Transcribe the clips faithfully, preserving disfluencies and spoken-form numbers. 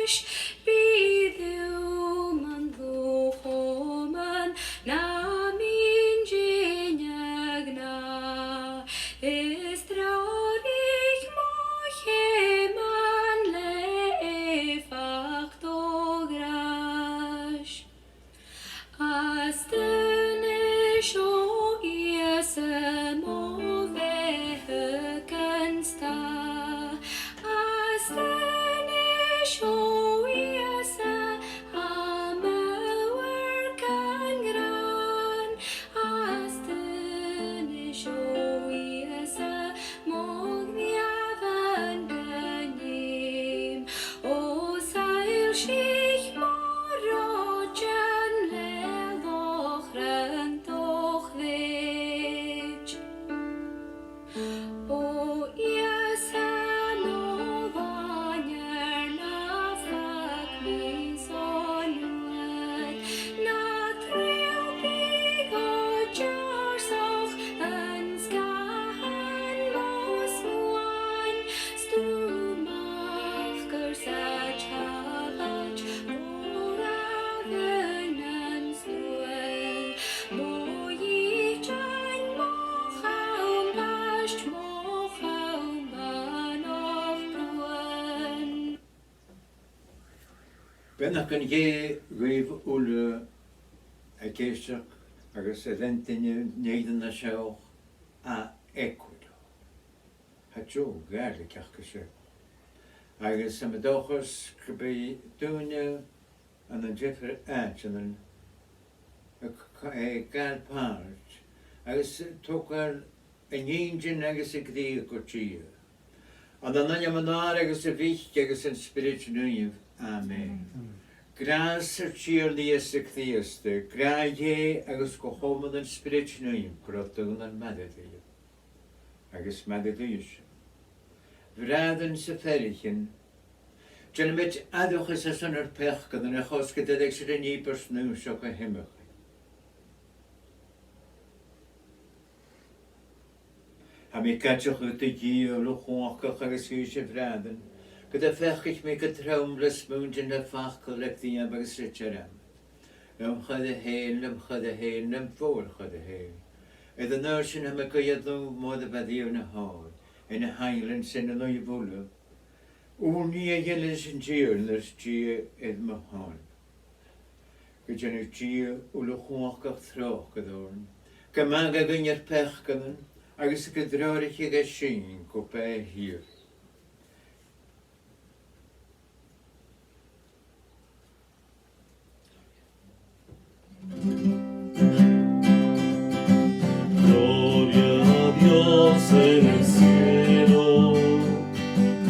Bidh thu mun lùth-chomann, na mìn-dinneadh-na, is treòraich mo cheumannan le èifeachd do ghrais. Às d' aonais, o Ìosa, mo bheathach an-dràsta. Às d' aonais, o Ìosa, tha m' amharc an gràin. Às d' aonais, o Ìosa, mo ghnìomhan gan ìm. O soillsich mo ròidean le lòchran do chreid. O Ìosa, mo Mhàthair, na fàg mi son uat, na triùbhaich, o Deòrsa, an sgàthan mo smuain, 's tu m' achar 's àite-sàbhailte, o ràmhan an t-saoghail, mo dhìdean, mo chambairt, mo cheumannan buan. Beannachd Dhè dhuibh uile ag èisteachd agus a' leantainn na h-ìrean seo à Ecuador. Tha deagh Ghàidhlig aca seo. Agus tha mi an dòchas gum bi daoine ann an diofar àiteachan a' c-, a' gabhail pàirt agus a' togail an inntinn agus a' cridhe gu Dia. Ann an ainm an Athar agus a' Mhic agus an Spioraid Naoimh. Amen. Amen. Gràs ar Tighearna Ìosa Crìosda, gràdh Dhè agus co-chomann an Spioraid Naoimh gu robh daonnan maille ribh. Agus maille ribhse. Bhràithrean 's a pheathraichean, dèanamaid aithreachas airson ar peacannan, a chionn 's gun do leig sinn an ìobairt naomh seo gu h-iomchaidh. Tha mi ag aideachadh do Dhia uile-chumhachdach agus dhuibhse, a bhràithrean, gun do pheacaich mi gu trom le smuaintean, le facal, le gnìomh agus le dearmad. Lem choire fhèin, lem choire fhèin, lem mhòr-choire fhèin. Air an adhbhar sin tha mi a' guidhe air mo Mhoire, a bha riamh na h-òigh, air na h-ainglean 's air na naoimh uile. Ùrnaigh a dhèanamh ris an Tighearna, ar Dia air mo shon. Gun dèanadh Dia uile-chumhachdach tròcair oirnn, gum mathadh e dhuinn ar peacannan, agus gun treòraicheadh e sinn gu beatha shìorraidh. Gloria a Dios en el cielo,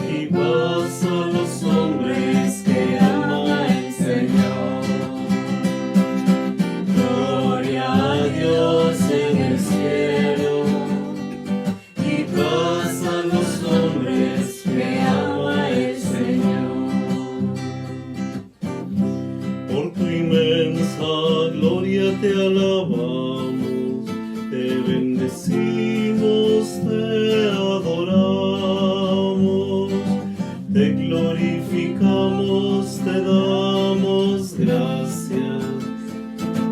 y paz a los hombres que ama el Señor. Gloria a Dios en el cielo, y paz a los hombres que ama el Señor. Por tu inmensa gloria te alabamos, te bendecimos, te adoramos, te glorificamos, te damos gracias,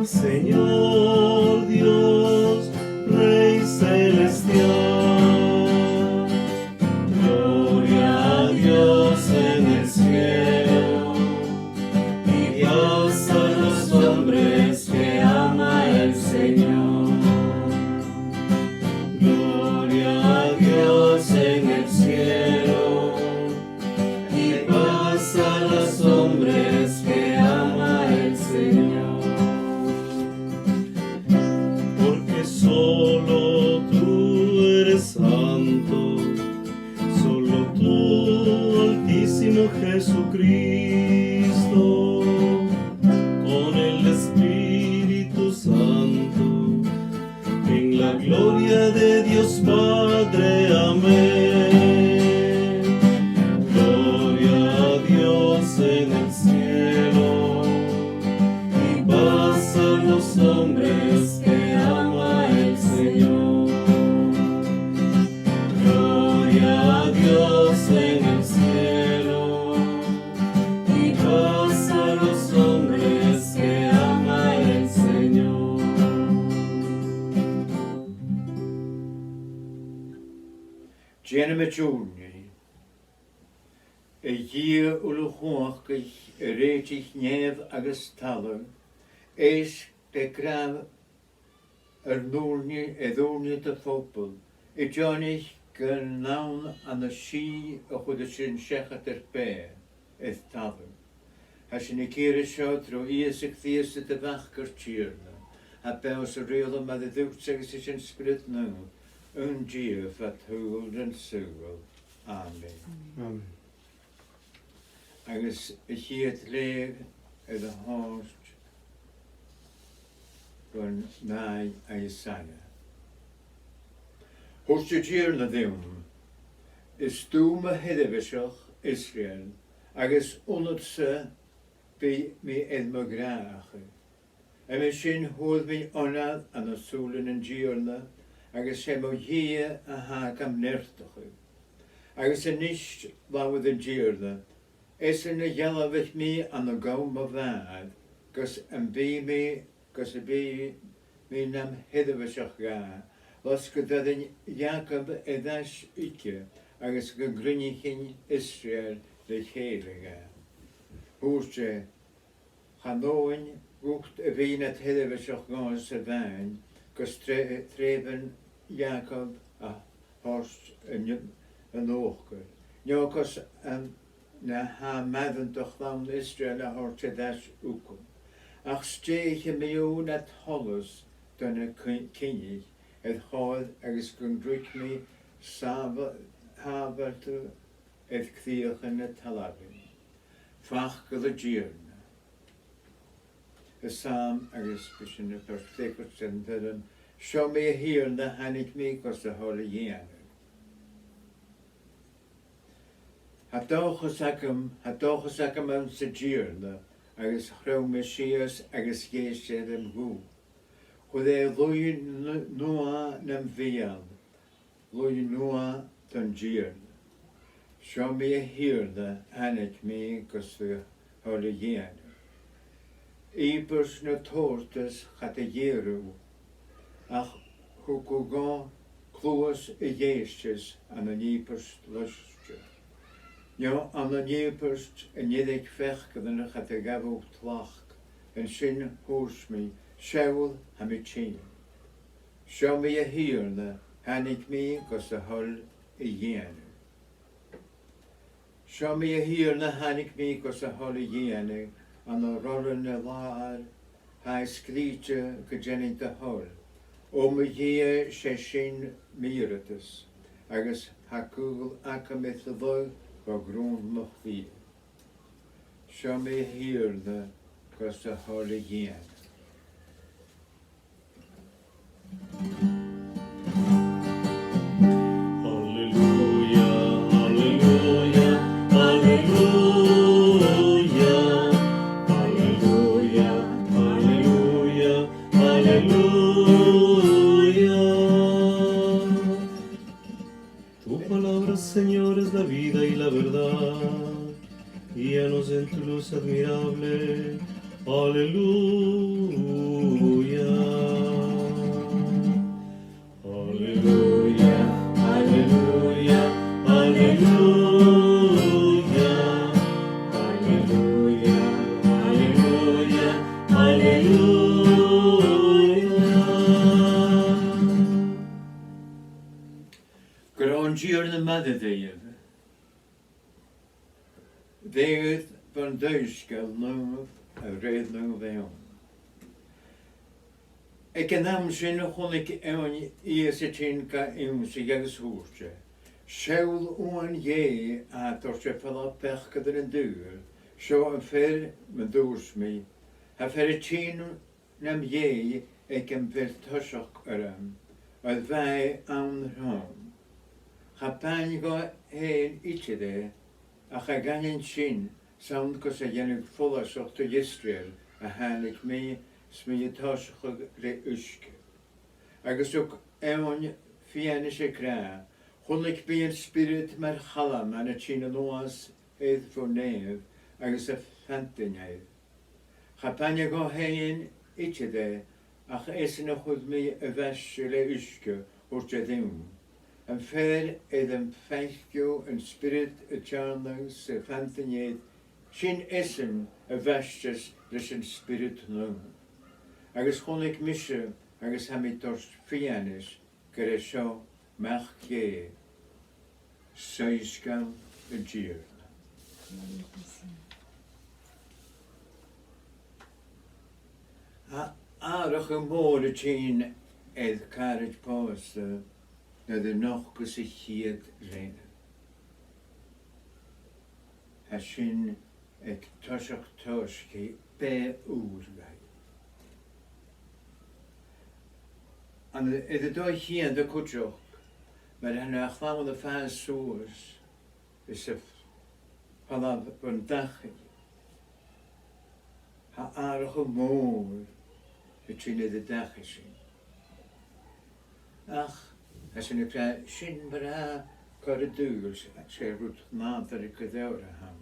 Señor Dios, Rey celestial. Gloria a Dios en el cielo, y paz a los hombres que ama el Señor. Gloria a Dios en el cielo, y paz a los hombres que ama el Señor. Porque solo tú eres santo, solo tú, Altísimo Jesucristo, con el Espíritu Santo, en la gloria de Dios Padre. Amén. Gloria a Dios en el cielo, y paz a los hombres que ama el Señor. Gloria a Dios en el cielo, y Dèanamaid ùrnaigh. A Dhia uile-chumhachdaich, a rèitich nèamh agus talamh, èist gu gràdh ar n-ùrnaigh, ar n-ùrnaigh do phobaill, a' deònaich gun ann ann an sìth a chuireas sinn seachad ar beatha, ar talamh. Tha sinn ag iarraidh seo tro Ìosa Crìosd do Mhac, ar Tighearna, a tha beò 's a' riaghladh maille riutsa agus ris an Spiorad Naomh, aon Dia fad shaoghal nan saoghal. Amen. Amen. Agus a' chiad leughadh air a thoirt bhon Nàimh Isaiah. Thuirt an Tighearna rium, is tu mo sheirbheiseach, Israel, agus annadsa bidh mi air mo ghràdh. Uime sin fhuair mi onair ann an sùilean an Tighearna, agus 's e mo Dhia a tha gam neartachadh. Agus a-nis, labhair an Tighearna, esan a dhealbhaich mi ann an cam mo mhàthar, gus am bi mi, gus am bi mi nam sheirbheiseach dha, losgadairean Iàcoib air ais thuige, agus gun cruinnichinn Israel ri chèile dha. Thuirt e, chan fhaighinn dhut a bhith nad sheirbheiseach dhòmhsa a-mhàin, gus tre-, treubhan Iàcoib a thoirt an, an uachdar, no gus an, na tha maireann de chlann Israel a thoirt air ais thugam. Ach stèidhichidh mi thu nad sholas do na cin-, cinneach air chor agus gun ruig mi sàbh-, sàbhaladh air cridheachan na talmhainn. Facal an Tighearna. An Salm, agus b' e sin am fear-cleachdte san t-sailm, Seo mi, a Thighearna, thàinig mi gus do thoil a dhèanamh. Tha dòchas agam, tha dòchas agam anns an Tighearna, agus chrom mi sìos agus dh'èist e rim ghuth. Chuir e laoidh n-, nuadh nam bheul, laoidh nuadh don Tighearna. Seo mi, a Thighearna, thàinig mi gus do thoil a dhèanamh. Ìobairt na tabhartas cha do dh'iarr thu, ach thug thu dhomh cluas a dh'èisteas ann an ìobairt loisgte, no ann an ìobairt an fhìrinn pheacannan cha do ghabh thu tlachd. An sin thuirt mi, Seall, tha mi tinn. Seo mi, a Thighearna, thàinig mi gus do thoil a dhèanamh. Seo mi, a Thighearna, thàinig mi gus do thoil a dhèanamh, ann an rola na làthair tha e sgrìobhte gun dèanainn do thoil. O mo Dhia, 's e sin m' iarrtas, agus tha gaol agam air do lagh bho ghrunnd mo chridhe. Seo mi, a Thighearna, gus do thoil a dhèanamh. Alleluia, alleluia, alleluia. Alleluia, alleluia, alleluia. Tu palabra, Señor, es la vida y la verdad. Guíanos en tu luz admirable. Aleluya. Aleluya, aleluya, aleluya. Aleluya, aleluya, aleluya. Gun robh an Tighearna maille ribh. Leughadh bhon t-soisgeul naomh a rèir Naomh Eòin. Aig an àm sin chunnaic Eòin Ìosa a' tighinn ga ionnsaigh agus thuirt e, Seall, Uan Dhè, a tha a' toirt air falbh peacadh an t-saoghail. Seo am fear mun tuirt mi, tha fear a' tighinn nam dhèidh aig am bheil toiseach orm, oir bha e ann romham. Cha b' aithne dhomh fhèin idir e, ach a dh'aindeoin sin, 's ann gus a dhèanamh follaiseach do Israel a thàinig mi, 's mi a' tòiseachadh le uisge. Agus thug Eòin fianais ag ràdh, Chunnaic mi an Spiorad mar chalman a' tighinn a-nuas air fo nèamh agus a' fantainn air. Cha b' aithne dhomh fhèin idir e, ach esan a chuir mi a mhaise le uisge, thuirt e rium. Am fear air am faic thu an Spiorad a' teàrnadh 's a' fantainn air, sin esan a bhaisteas leis an Spiorad Naomh. Agus chunnaic mise, agus tha mi a' toirt fianais gur e seo Mac Dhè. Soisgeul an Tighearna. Tha atharrachadh mòr a' tighinn air càraid pòsta nuair a nochdas a' chiad leanabh. Tha sin aig toiseach tòiseachaidh beatha ùr dhaibh. An, air an dòigh cheudna cuideachd, mar a tha a' chlann a' fàs suas is a' falbh bhon dachaigh, tha atharrachadh mòr a' tighinn air an dachaigh sin. Ach, tha sinn ag ràdh, sin mar a tha cur an t-saoghail, 's e rud nàdarra gu leòr a th' ann.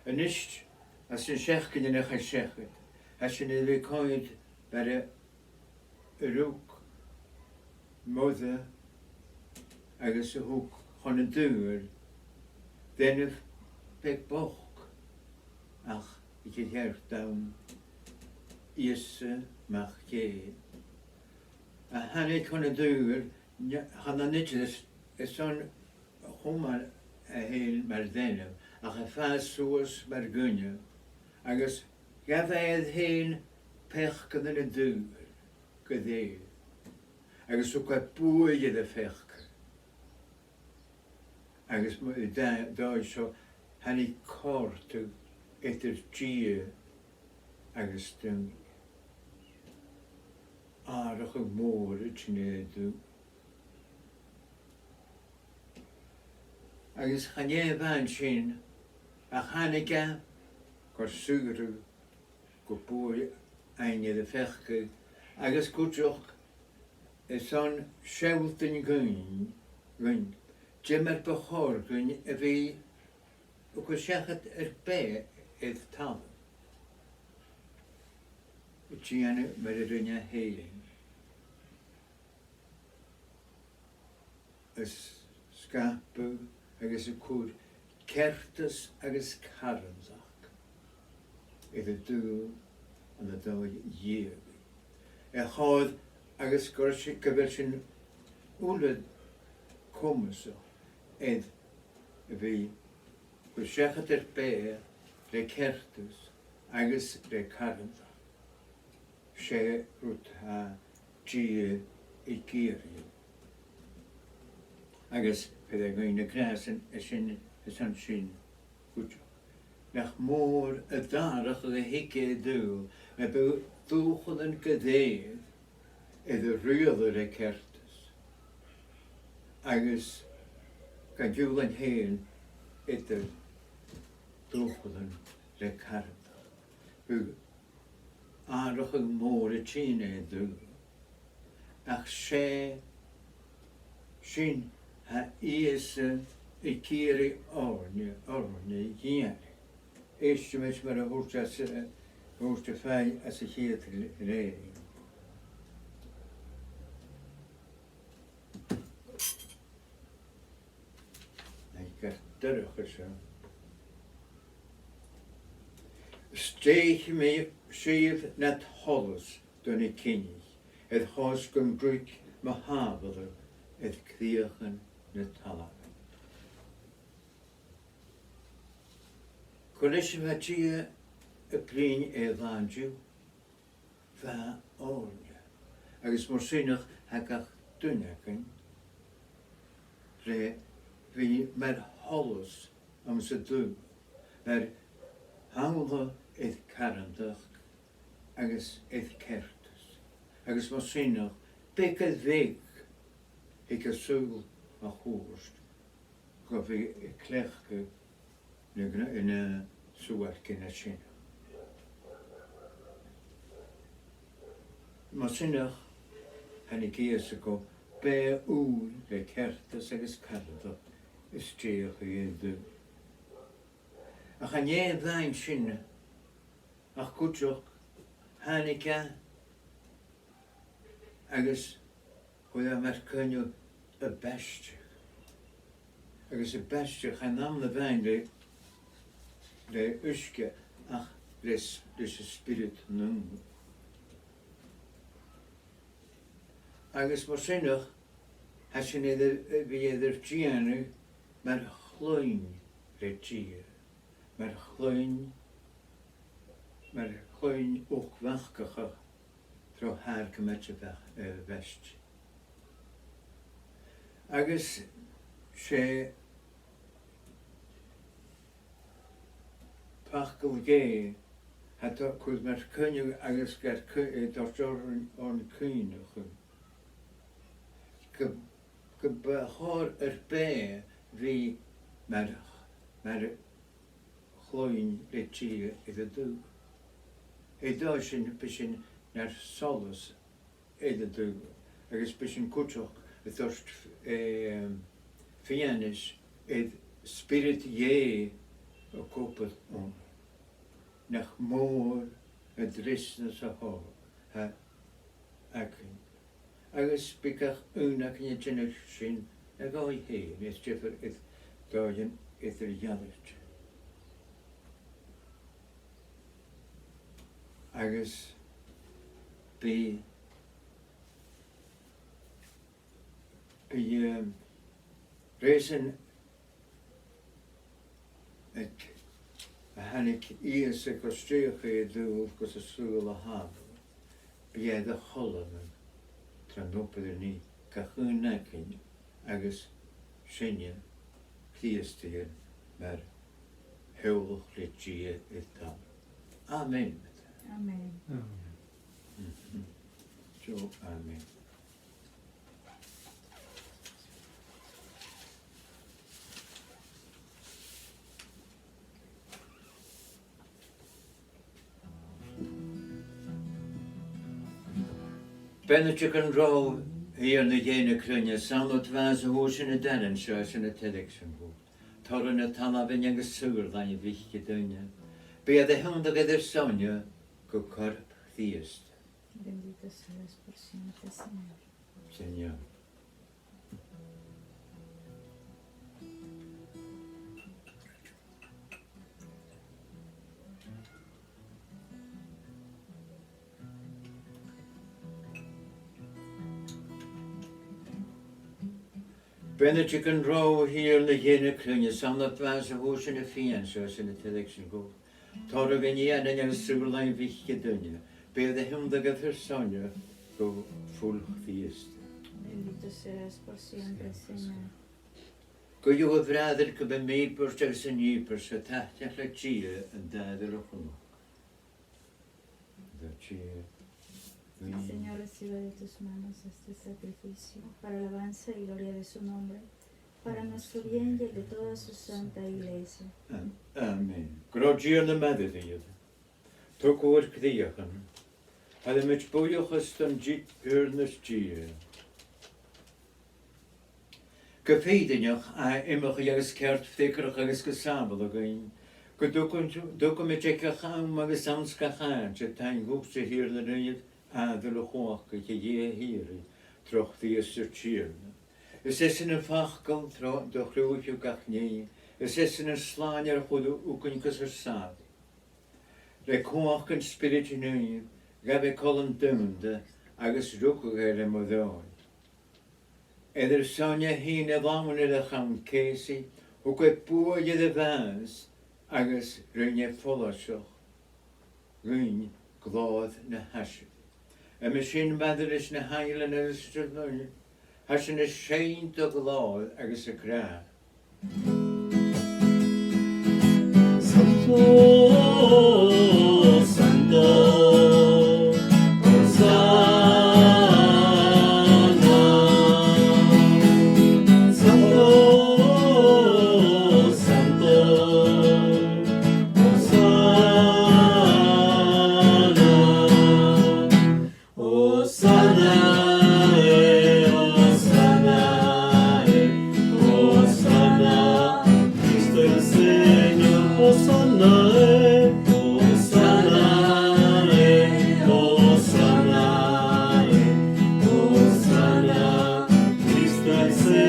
A-nis, anns an t-seachdain a chaidh seachad, tha sinn air a bhith a' coimhead mar a rug moire agus a thug chun an t-saoghail leanabh beag bochd, ach aig a' cheart àm, Ìosa Mac Dhè. A thàinig chun an t-saoghail, ne-, chan ann idir airson a chumail e fhèin mar leanabh, ach a' fàs suas mar dhuine, agus ghabh e air fhèin peacannan an t-saoghail gu lèir, agus thug e buaidh air a' pheacadh. Agus mu-, an dà-, dòigh seo, thàinig còrdadh eadar Dia agus daoine. Atharrachadh mòr a' tighinn air daoine. Agus chan e a-mhàin sin, ach thàinig e gu saoradh, gu buaidh fhaighinn air a' pheacadh, agus cuideachd airson sealltainn dhuinn, dhuinn, dè mar bu chòir dhuinn a bhith a' cur seachad ar beatha air talamh, a' dèanamh mar a rinn e fhèin. A' sgapadh agus a' cur ceartas agus carthannachd air an t-saoghal ann an dòigh dhìomhaigh. A' chòir agus gu bheil si-, gu bheil sinn uile comasach air a bhith a' cur seachad ar beatha le ceartas agus le carthannachd. 'S e rud a tha Dia ag iarraidh. Agus bidh e againn na gràsan sin, airson sin cuideachd. Nach mòr an t-atharrachadh a thig air daoine, nam biodh dùthchannan gu lèir air an riaghladh le ceartas, agus gan giùlan fhèin eadar dùthchannan le carthannachd. Bidh atharrachadh mòr a' tighinn air daoine. Ach 's e sin a tha Ìosa ag iarraidh oirnne, oirnne a dhèanamh. Èistibh ris mar a thuirt e às, eh, thuirt e fhèin às a' chiad lèirsinn. Nì gur dorcha seo. Stèidhich mi sibh nad sholas do na cinnich, air chor 's gun ruig mo shàbhaladh air cridheachan na talmhainn. Cò leis a bha Dia a' bruidhinn an-diugh? Bha oirnne, agus mar sin tha gach duine againn, le bhith mar sholas anns an t-saoghal, mar shamhla air carthannachd agus air ceartas, agus mar sin beag air bheag thig an saoghal mun cuairt gu bhith a' cleachdadh na gn-, na suailcean sin. Mar sin, thàinig Ìosa gu beatha ùr le ceartas agus carthannachd is dè a chuir e. Ach chan e a-mhàin sin, ach cuideachd thàinig e agus chuir e mar coinneamh a' bhaisteadh. Agus a' bhaisteadh, chan ann a-mhàin le, le uisge ach leis, leis an Spiorad Naomh. Agus mar sin, tha sinn air, a bhith air ar dèanamh mar chloinn le Dia, mar chloinn, mar chloinn uile-mhacacha tro thar gu math a bha-, eh, bhaisteadh. Agus 's e facal Dhè, tha e a' cur mar chuimhne agus gar cu-, eh, toirt oirnn, oirnn cuimhneachadh gu, gum bu chòir ar beatha a bhith mar, mar chloinn le Dia air an t-saoghal. Air an dòigh sin, bidh sinn nar solas air an t-saoghal, agus bidh sinn cuideachd a' toirt, eh, fianais air Spiorad Dhè a' cur oirnn. Nach mòr an dleastanas a th' againn. Agus bidh gach aon againn a' dèanamh sin a dhòigh fhèin, is diofar air dòighean eadar-dhealaichte. Agus bidh, bidh, um, reusan aig, a thàinig Ìosa gus a stèidheachadh air an t-saoghal gus an saoghal a shàbhaladh, bidh e air a choileanadh tron obair a nì gach aon againn agus sinne Crìosdaidhean mar theaghlach le Dia air talamh. Amen. Amen. Amen. Mhm. Seo, amen. Beannaichte gun robh thu, a Thighearna Dhè na cruinne, 's ann od mhathas a fhuair sinn an t-aran seo 's an t-soitheach sin dhut. Toradh na talmhainn agus saothair làmhan mhic an duine. Bidh iad a' tionndadh air ar son-ne gu corp Chrìosd. Bendito seas por siempre, Señor. Señor. Beannaichte gun robh thu, a Thighearna Dhè na cruinne, 's ann od mhathas a fhuair sinn am fianais seo 's an t-soitheach sin dhut. Toradh na n-eanchainn agus saothair làmhan mhic an duine, bidh iad a' tionndadh air ar son-ne gu fuil Chrìosd. Bendito seas por siempre, Señor. Guidhibh, a bhràithrean, gum bi m' ìobairt agus an ìobairt seo taitneach le Dia an t-Athair uile-chumhachdach. Señor, recibe de tus manos este sacrificio para alabanza y gloria de su nombre, para nuestro bien y el de toda su santa iglesia. Am-, amen. Gun robh Dia nam measg ribh. Togaibh ur cridheachan. Thugamaid buidheachas don Ti-, Tighearna Dia. Gu fìrinneach tha e iomchaidh agus ceart, freagarrach agus gu sàbhaladh dhuinn gun tug-, tugamaid aig gach àm agus anns gach àite taing dhutsa, a Thighearna Naomh, Athair uile-chumhachdaich, a Dhia shìorraidh, tro Chrìosd ar Tighearna. Is esan am facal tro do chruthaich thu gach nì, is esan an Slànaighear a chuir thu thugainn gus ar sàbhaladh. Le cumhachd an Spioraid Naoimh, ghabh e colann daonda agus rugadh e le mo dheidhinn. Air ar son-ne sheinn e làmhan air a' chrann-ceusaidh, thug e buaidh air a' bhàs agus rinn e follaiseach dhuinn glòir na h-aiseirigh. Uime sin, maille ris na h-ainglean agus ris an fhìrinn, tha sinn a' seinn do ghlòir agus ag ràdh: Santo, santo, Hosanna. Santo, santo, Hosanna. Hosanna, eh, Hosanna, eh, Hosanna, Cristo el Señor, Hosanna, eh, Hosanna, eh, Hosanna, eh, Hosanna, Cristo el Señor.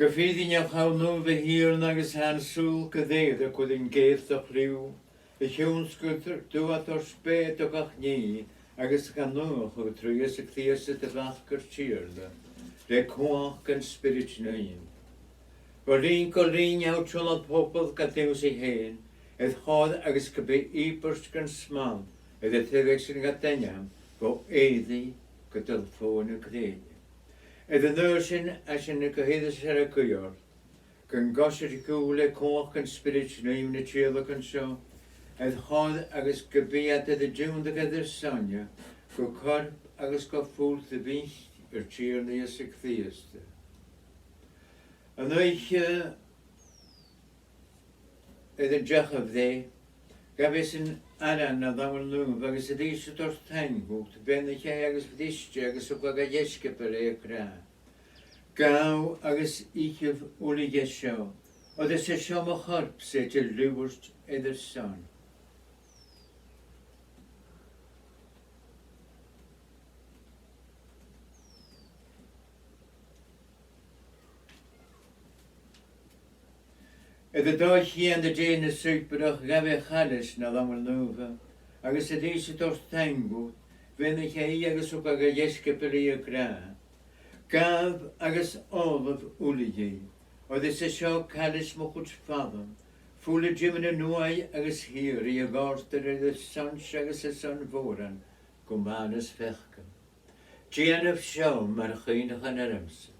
Gu fìrinneach, tha thu naomh, a Thighearna, agus tha an saoghal gu lèir a' cur an cèill do chliù, a chionn 's gun tuirt thu a thoirt beatha do gach nì agus gan naomhachadh tro Ìosa Crìosd do Mhac ar Tighearna, le cumhachd an Spioraid Naoimh. Bho linn gu linn tha thu a' tionndadh pobaill gad ionnsaigh fhèin, air chor agus gum bi ìobairt gun smal air an taobh sin gad ainm, bho èirigh gu dol fodha na grèine. Air an adhbhar sin, tha sinn gu h-ìosal air ar cuideachadh, gun coisrig thu le cumhachd an Spioraid Naoimh na tìodhlacan seo, air chor agus gum bi iad air an tionndadh air ar son-ne gu corp agus gu fuil do Mhic ar Tighearna Ìosa Crìosda. An oidhche air an deachaidh e, ghabh esan aran na làmhan naomh agus a-rithist a' toirt taing dhut, bheannaich e agus bhris e agus thug e dha dheisciobail e ag ràdh: Gabhaibh agus ithibh uile dheth seo, oir is e seo mo chorp-sa a tha air liubhairt air ur son. Air an dòigh cheudna, an dèidh na suipearach, ghabh e a' chailis na làmhan naomh, agus a-rithist a' toirt taing dhut, bheannaich e i agus thug e dha dheisciobail i ag ràdh: Gabhaibh agus òlaibh uile dhith, oir is e seo cailis mo chuid fala, fuil an tiomnaidh nuaidh agus shìorraidh, a dhòirtear air ur son-se agus air son mhòran gu mathanas pheacannan. Dèanaibh seo mar chuimhneachan ormsa.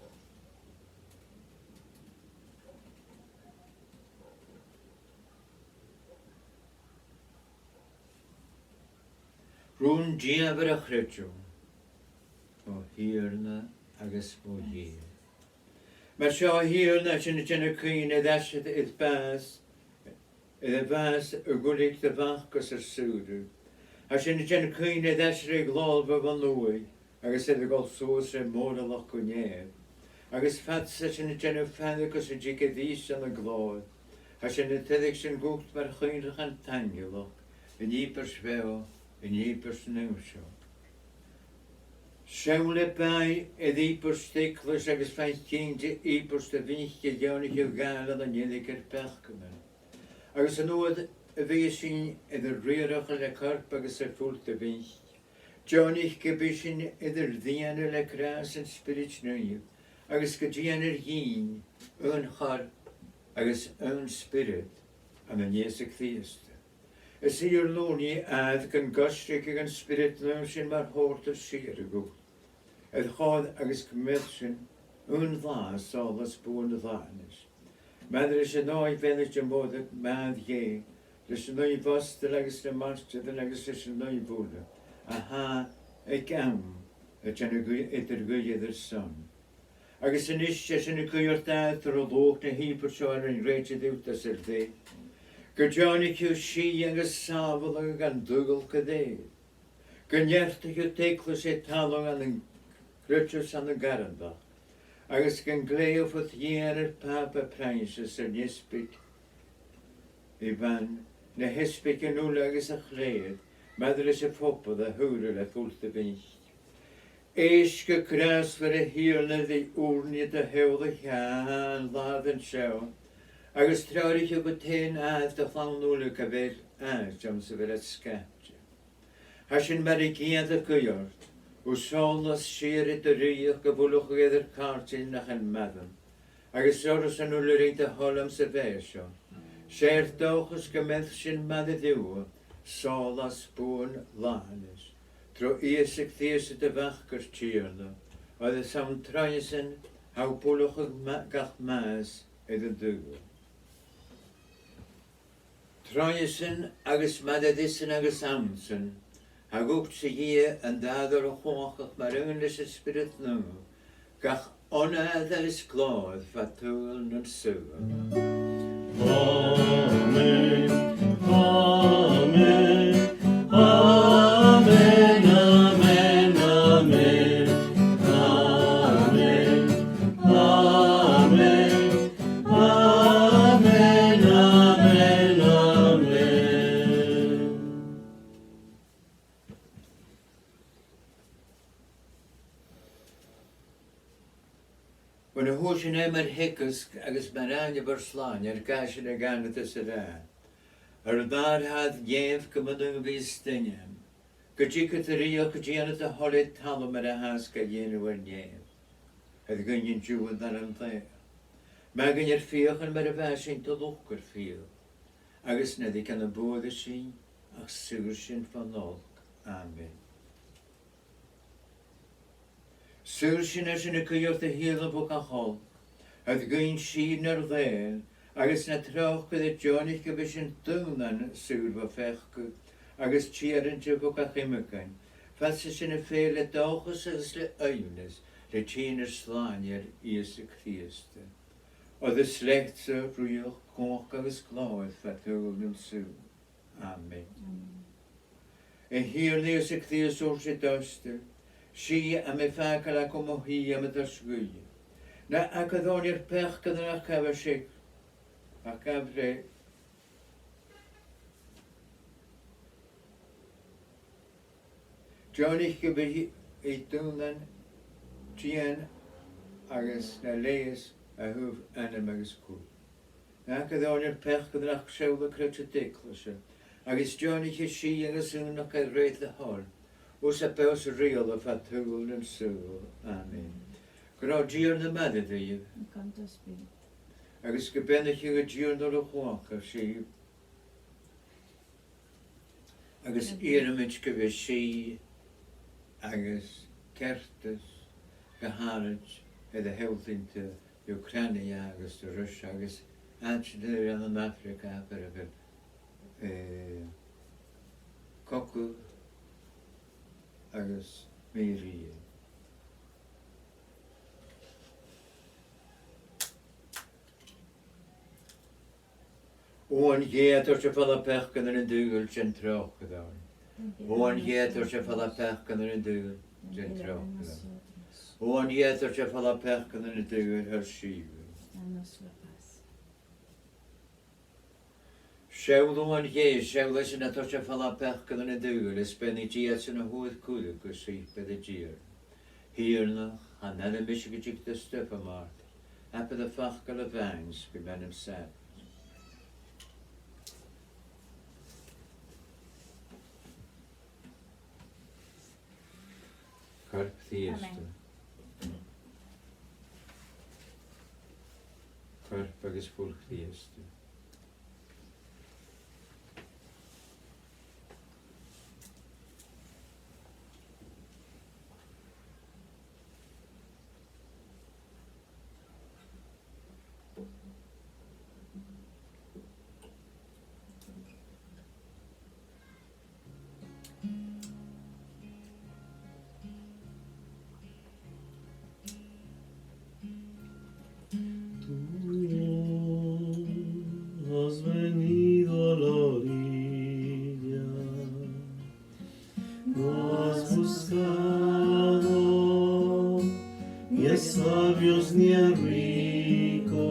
Rùn-dìomhair a' chreidimh, mo Thighearna agus mo Dhia. Mar seo, a Thighearna, tha sinn a' dèanamh cuimhne air ais air bàs, air a' bhàs a dh'fhuiling do Mhac gus ar saoradh. Tha sinn a' dèanamh cuimhne air ais air a ghlòir bho bhon uaigh, agus air a dhol suas ri mòralachd gu nèamh. Agus fhad 's a tha sinn a' dèanamh faire gus an tig e a-rithist dhan a' ghlòir, tha sinn a' tairgsinn dhut mar chuimhneachan taingealachd an ìobairt bheò, an ìobairt naomh seo. Seall le bàidh air ìobairt d' eaglais agus faigh cinnteach ìobairt do Mhic a dheònaich thu gabhail ann an èirig ar peacannan. Agus an uair a bhios sinn air ar riarachadh le corp agus le fuil do Mhic, deònaich gum bi sinn air ar lìonadh le gràs an Spioraid Naoimh, agus gun dèanar dhinn aon chorp agus aon spiorad ann an Ìosa Crìosd. Is e ar n-ùrnaigh, a Thighearna, gun coisrig an Spiorad Naomh sinn mar thòrr do shìorraidh dhut, air chor agus gum bi sinn aon là sòlas buan làthanais. Maille ris an Òigh Bheannaichte Moire, Màthair Dhè, leis an Naoimh Abstol agus na Martairean agus leis an Naoimh uile a tha aig àm a' dèanamh gui-, eadar-ghuidhe air ar son. Agus a-nis, tha sinn a' guidhe ort, a Thighearna, tro luach na h-ìobairt seo a rinn rèite riut às ar dèidh, gun deònaich thu sìth agus sàbhaladh dhan t-saoghal gu lèir. Gun neartaich thu d' eaglais air talamh ann an creideamh 's ann an carthannachd, agus gun glèidh thu fo dheidhinn ar Pàpa Proinsias, ar n-easbaig Iain, na h-easbaigean uile agus a' chlèir, maille ris a' phoball a shaoradh le fuil do Mhic. Èist gu gràsmhor, a Thighearna, ri ùrnaigh do theaghlaich a tha an làthair an seo, agus treòraich thu gu taighean-àraid do chlann uile gu bheil àite anns a bheil iad sgapte. Tha sinn mar an ceudna a' guidhe ort, thu sòlas sìorraidh do rìoghachd, gum buileachadh air ar càirdean nach eil maireann, agus orrasan uile a rinn do thoil anns a' bheatha seo. 'S e ar dòchas gum bi sinn maille riutha, sòlas buan làthanais, tro Ìosa Crìosd do Mhac ar Tighearna, oir is ann troimhe-san a tha thu a' buileachadh ma-, gach math air an t-saoghal. Troimhe-san agus maille ris-san agus ann-san, tha dhutsa, a Dhia, an t-Athair uile-chumhachdach, mar aon leis an Spiorad Naomh, gach onair is glòir fad shaoghal nan saoghal. Amen, amen, amen, amen, amen. Amen, amen, amen, amen. Bhon a fhuair sinn e mar theagasg agus mar àithne bhor Slànaighear, gabhaidh sinn a dhèanamh san ath-latha. Ar n-Athair a tha air nèamh, gum bu naomh a bhios d' ainm. Gun tigeadh do rìoghachd, gun dèanar do thoil air talamh mar a thathas ga dhèanamh air nèamh. Thoir dhuinn an-diugh ar n-aran làitheil. Maith dhuinn ar fiachan mar a mhaitheas sinn do luchd ar fiach. Agus na leig ann am buaireadh sinn, ach saor sinn bhon olc. Amen. Saor sinn, tha sinn a' guidhe ort, a Thighearna bho gach olc. Thoir dhuinn sìth nar latha, agus na tròcair, deònaich gum bi sinn daonnan saor bho pheacadh agus tèarainte bho gach imcheist, fhad 's a tha sinn a' feitheamh le dòchas agus le aoibhneas ri tighinn ar Slànaigheir Ìosa Crìosda. Oir is leatsa rìoghachd, cumhachd agus glòir fad shaoghal nan saoghal. Amen. Amen. A Thighearna Ìosa Crìosda, thuirt thu rid abstoil, sìth tha mi a' fàgail agaibh, mo shìth tha mi a' toirt dhuibh. Na amhairc oirnn ar peacannan, ach gabh air sgàth, ach gabh air Deònaich gum bi sinn daonnan dìon agus na leigheas a thaobh anam agus cùl. Na amhairc oirnn ar peacannan, ach seall air creideamh d' eaglaise, agus deònaich dhi sìth agus aonachd a rèir do thoil, thusa a tha beò 's a' riaghladh fad shaoghal nan saoghal. Amen. Gun robh an Tighearna maille ribh. Agus gum beannaicheadh an Tighearna uile-chumhachdach sibh. Agus iarramaid gum bi sìth agus ceartas gu h-àraid air a shealltainn do Ukraine agus do Russia agus àiteachan eile ann an Afraga far a bheil, eh, cogadh agus mì-rìgh. Uain Dhè, a tha a' toirt air falbh peacannan an t-saoghail, dèan tròcair oirnn. Uain Dhè, a tha a' toirt air falbh peacannan an t-saoghail, dèan tròcair oirnn. Uain Dhè, a tha a' toirt air falbh peacannan an t-saoghail, thoir sìth dhuinn. Seall Uan Dhè, seall esan a tha a' toirt air falbh peacannan an t-saoghail, is beannaich iadsan a fhuair cuireadh gu suipear an Tighearna. Tighearna, chan airidh mise gun tig do stuth, a mhàrtair, abair am facal a-mhàin 's bidh m' anam sàbhailte. Corp Chrìosda. Amen. Corp agus fuil Chrìosda. Tú has venido a la orilla, no has buscado ni a sabios ni a ricos,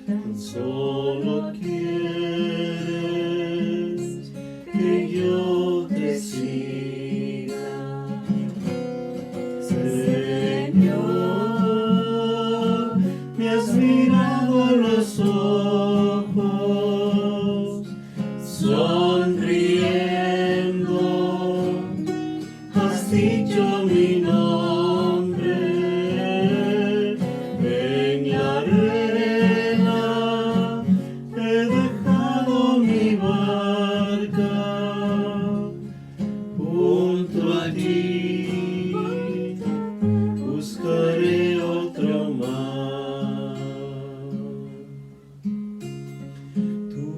tan solo quieres que yo te siga. Señor, me has mirado a los ojos, sonriendo, has dicho mi nombre en la arena, he dejado mi barca junto a ti, buscaré otro mar. Tú,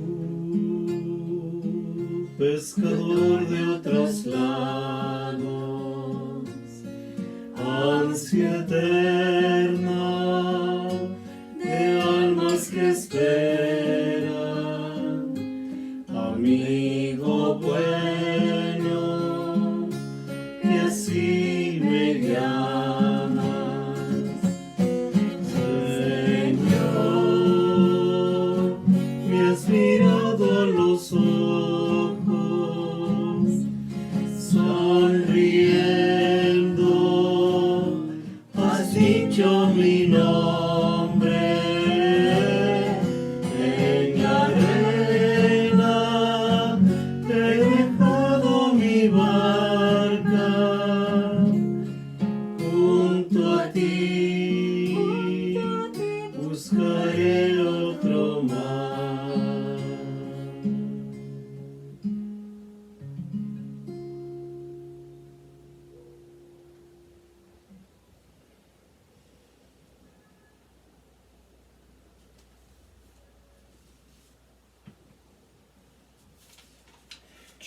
pescador de otros lados, ansia eterna de almas que esperan, amigo bueno, que así me llamas. Señor, me has mirado a los ojos, sonriendo, has dicho Mi nombre en la arena, he dejado mi barca junto a ti, buscaré otro mar.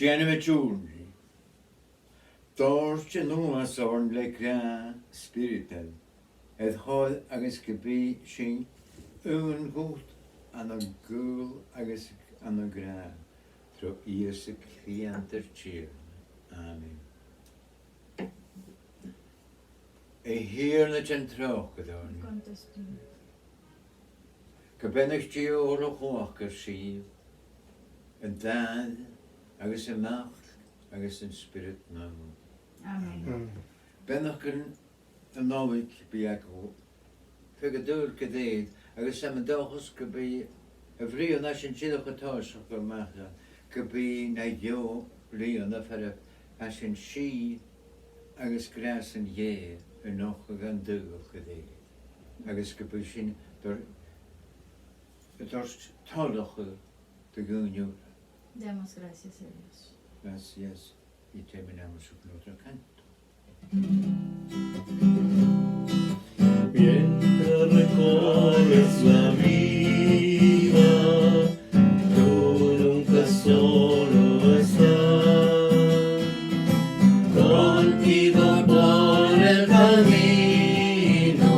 Dèanamaid ùrnaigh. Dòirt a-nuas oirnn le gràdh spioradail, air chor agus gum bi sinn aon dhut ann an gaol agus ann an gràdh, tro Ìosa Crìoch ar Tighearna. Amen. A Thighearna, dèan tròcair oirnn. Gum beannaicheadh Dia uile-chumhachdach sibh, an t-Athair agus am Mac agus an Spiorad Naomh. Amen. Beannachd na Nollaig bidh agaibh feadh an t-saoghail gu lèir, agus tha mi an dòchas gum bi a' bhliadhna a tha sinn dìreach a' tòiseachadh a-mach ann, gum bi na deagh bhliadhna far a bheil sinn sìth agus gràsan Dhè a' nochdadh dhan t-saoghal gu lèir, agus gum bi sinn a' toirt, a' toirt toileachadh do dhaoine ùra. Demos gracias a Dios. Gracias. Y terminamos con otro canto. Mientras recorres la vida, tú nunca solo estás. Contigo por el camino,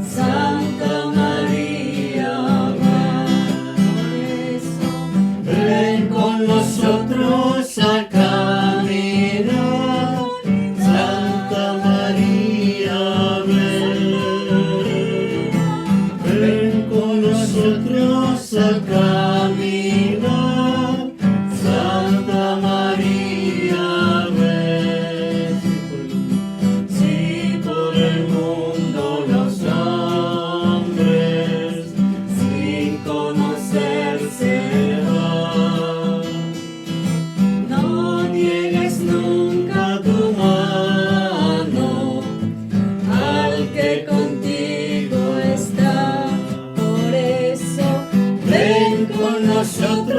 Santa María, ven. Ven con nosotros a caminar. Santa María, ven. Ven con nosotros a caminar. Santa María, ven. Si por el mundo los hombres sin conocer se van, no niegues nunca tu mano al que contigo está. Por eso, ven con nosotros